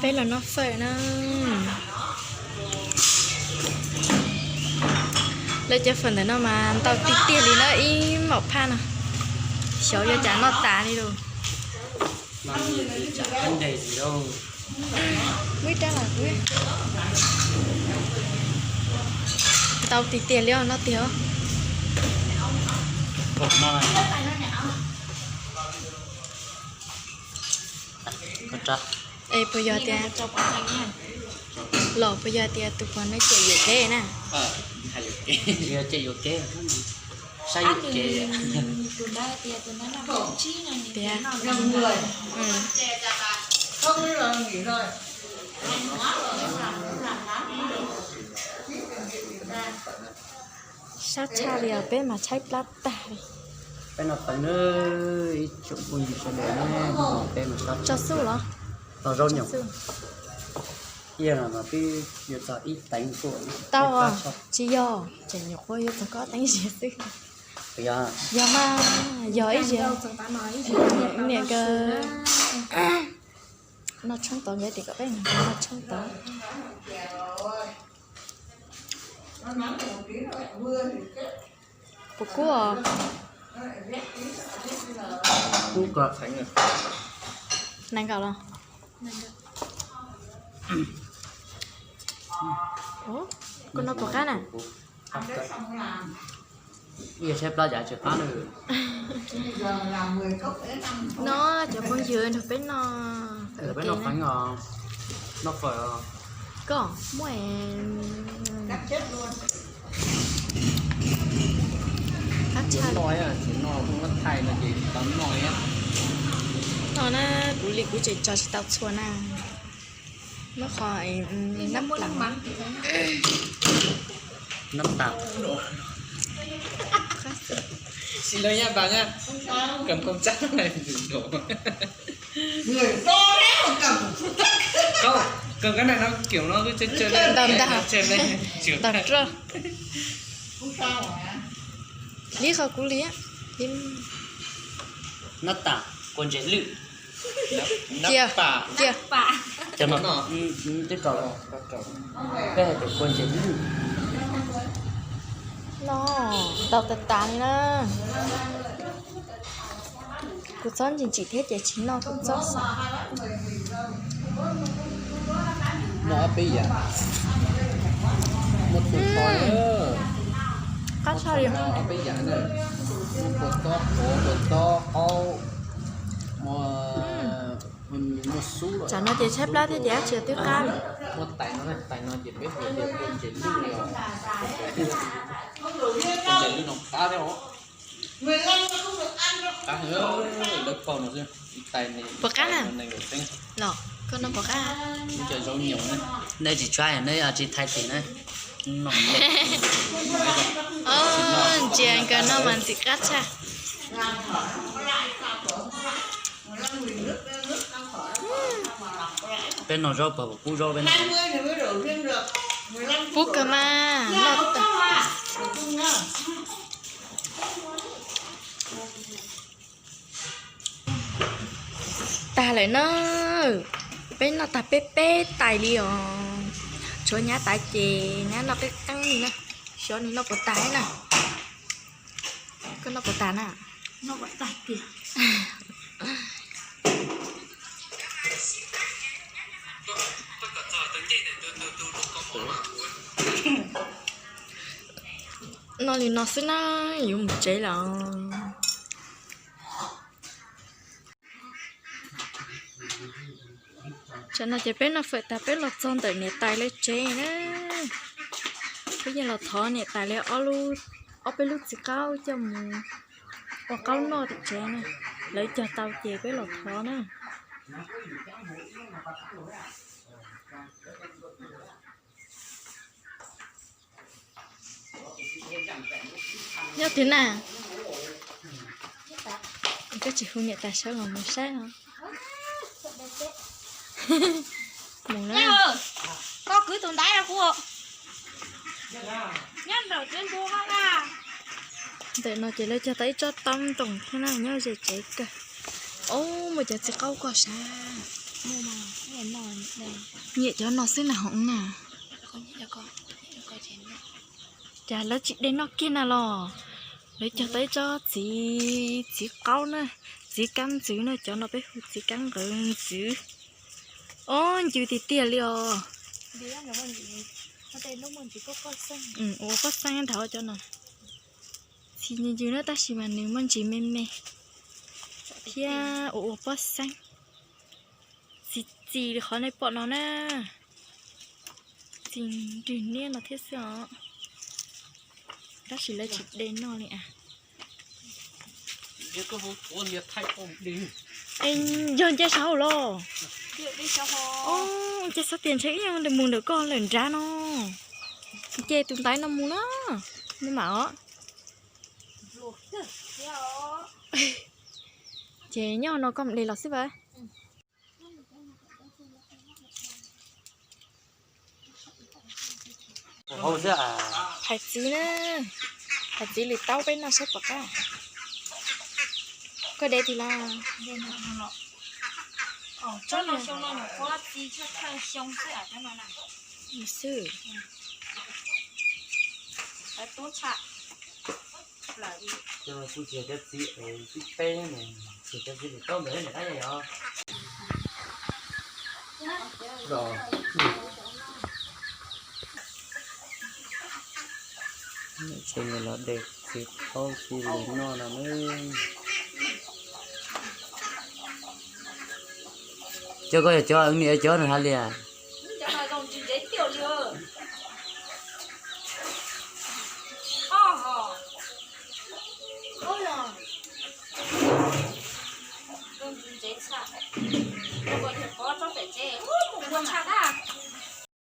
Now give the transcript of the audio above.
Peb los noj fawm na. Lawv cov fawm ntawm no mas ntau tiag tiag li na, ib maum phaj no. Xyov yuav cas noj tas li lauj. Muaj ib rab los, ntau tiag tiag li os, noj tiag. Es puas yog tias, los puas yog tias tus pog no cem yuam kev na? Cem yuam kev, saib yuam kev. Tias, sab tshaj li os, peb mas tshaib plab tag li. Peb noj fawm na, ib tsoom phooj ywg sawv daws na, peb mas sab tso xub los, zaub nyuam. Ib yam no mas twb yuav txog ib teev tuaj. Tau, tsis yog, tseem nyuam qhuav yuav txog kob teev ziag xwb. Yog mas, yog ib ziag. Niam nkawd noj tshoob tod, nkawd tias kom peb noj tshoob tod. Puas kub os? Kub kawg. Nees nkaum los? Koj noj puas qab na? Yog tshaib plab cas tsis qab na. No cov phooj ywg nrog peb noj, peb noj feeb os, noj fawm os. Koj muaj qab tshaj. Tsis noj, tsis noj, thaij no ces tsis tau noj. No na, kuv li kuv tseem tso tsis tau txhua na. Muab qhov nab tas. Nab tas. Sim lawv nyab tas nyab. Kam kom tsab na. Koj, koj kab na no kiểu no, ntag ntag, ntag roj. Li qhov kuv li. Nab tas, kua ntses lwj. Cia, cia. Peb hais tias kua ntses lwj. No, ntau tas tas li na. Kuv txob ntsim ntsim thiab ces tsis noj, kuv txob xwb. Muaj ob peb yam, muaj tus tho, qab tshaj li. Ob peb yam na, muaj kua txob qhuav, kua txob qaub, muaj, muaj xub. Tsam no ces tshaib plab thiab ces dab tsi twb qab li. Muaj tais no, tais no ces peb hu tias kua ntses lwj os. Kua ntses lwj no qab thiab os. Qab heev, lawv paug no xwb. Puas qab na? Los koj noj puas qab? Cov zaub nyoos na. Nej tsis tshua, nej tsis thaij tim na. Ntsia nkawd noj mas ntxim qab tshaj. Peb noj zaub puas pub zaub peb noj? Pub kawg mas, noj tag. Tag lawm na, peb noj tag peb peb tais li os. Tshuav nyab tas ces nyab noj qeeb qeeb li na. Xyov nws noj puas tas na. Koj noj puas tas na? Noj li no xwb na, yuav mus tsev lawm. Tsam no ces peb noj fawm tas peb los txog ntawm niam tais lawv tsev na. Peb yeej los thov niam tais lawv ob peb lub txiv qaub coj mus ua qaub noj tim tsev na. Lawv cog tau ces peb los thov na. Nyob twg na? Koj tsis hu niam tais sawv los mus saib no. Mus na. Koj kwv tus ntaiv rau kuv. Nyob nraum tsev npua ko na. Ntawm no ces lawv cog tau ib tsob taub ntoos thiab na, nyob ze tsev kawg. Ob, muaj cov txiv qaub koj sav. Muaj mas, muaj no. Nyiam cov no xwb na hoov na. Cas lawv tsis de noj kiag na los? Lawv cog tau ib tsob txiv, txiv qaub na, txiv kab ntxwv na, cov no peb hu txiv kab nqawv ntxwv. Ob ncws tiag tiag li os. Ua pob xeeb ntag cov no. Txiv ncws ncws na tab sis mas nws muaj ntsis me me thiab ua ua pob xeeb. Txiv txiv li qhov nej pom no na, txiv nrwg niab no thiab xwb os. Tab sis lawv tsis de noj li as. Es yog nce saud los? Nce xav tias ntshe ib nyuag mus ntawm koj lawm nrad no. Nce tus ntaiv no mus na, nws mam os. Ces nyob no koj mus de los xwb as. Hais txiv na, hais txiv lwm taub peb noj saib pom qab. Koj de twg los? Xwb. Ces nws los de txiv qaub txiv lwm noj no na. Cov koj yog cov niam cov nws hais li.